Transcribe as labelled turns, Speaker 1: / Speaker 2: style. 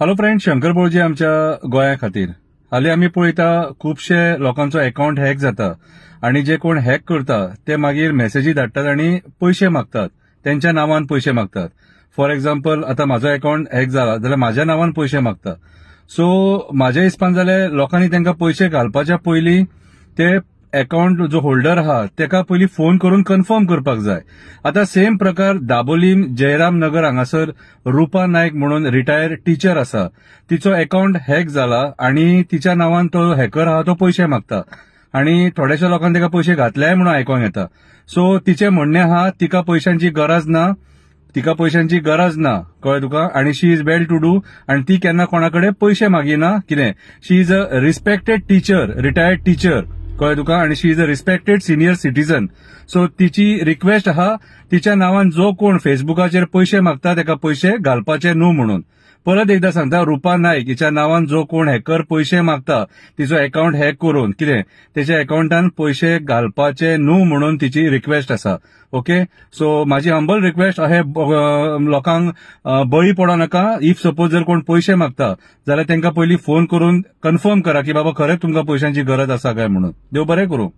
Speaker 1: Hello friend, Shankar बोळजी आमच्या गोंया खातीर. हालीं आमी पळयता खुबशे लोकांचो अकाउंट हॅक जाता आनी जे कोण हॅक करता ते मागीर मेसेजी धाडटात आनी पयशे मागतात, तेंच्या नांवान पयशे मागतात. फॉर एग्जाम्पल, आतां म्हाजो अकाउंट हॅक जाला जाल्यार म्हाज्या नांवान पयशे मागता. सो म्हाज्या हिसपान जाल्यार लोकांनी तांकां पयशे घालपाच्या पयलीं ते अकाउंट जो होल्डर आहा तेका पयलीं फोन करून कन्फर्म करपाक जाय. आतां सेम प्रकार दाबोलीम जयराम नगर हांगासर रुपा नायक म्हणून रिटायर्ड टिचर आसा, तिचो अकाउंट हॅक जाला आनी तिच्या नांवान तो हॅकर आहा तो पयशे मागता आनी थोड्याशा लोकांनी तेका पयशे घातल्याय म्हणून आयकोंक येता. सो तिचें म्हणणें आहा तिका पयशांची गरज ना, तिका पयशांची गरज ना, कळ्ळें तुका, आनी she is well to do आनी ती केन्ना कोणा कडेन पयशे मागिना कितें. She is a respected teacher, retired teacher, कळ्ळें तुका, आनी she is a respected senior citizen. So तिची रिक्वेस्ट आहा तिच्या नांवान जो कोण फेसबुकाचेर पयशे मागता तेका पयशे घालपाचे न्हू म्हणून. परत एकदा सांगता, रुपा नायक हिच्या नांवान जो कोण हॅकर पयशे मागता तिचो अकाउंट हॅक करून कितें तेच्या अकाउंटान पयशे घालपाचे न्हू म्हणून तिची रिक्वेस्ट आसा. ओके, सो म्हाजी हंबल रिक्वेस्ट अहे लोकांक बळी पडो नाका. If suppose जर कोण पयशे मागता जाल्यार तांकां पयलीं फोन करून कन्फर्म करा की बाबा खरेंच तुमकां पयशांची गरज आसा काय म्हणून. देव बरें करूं.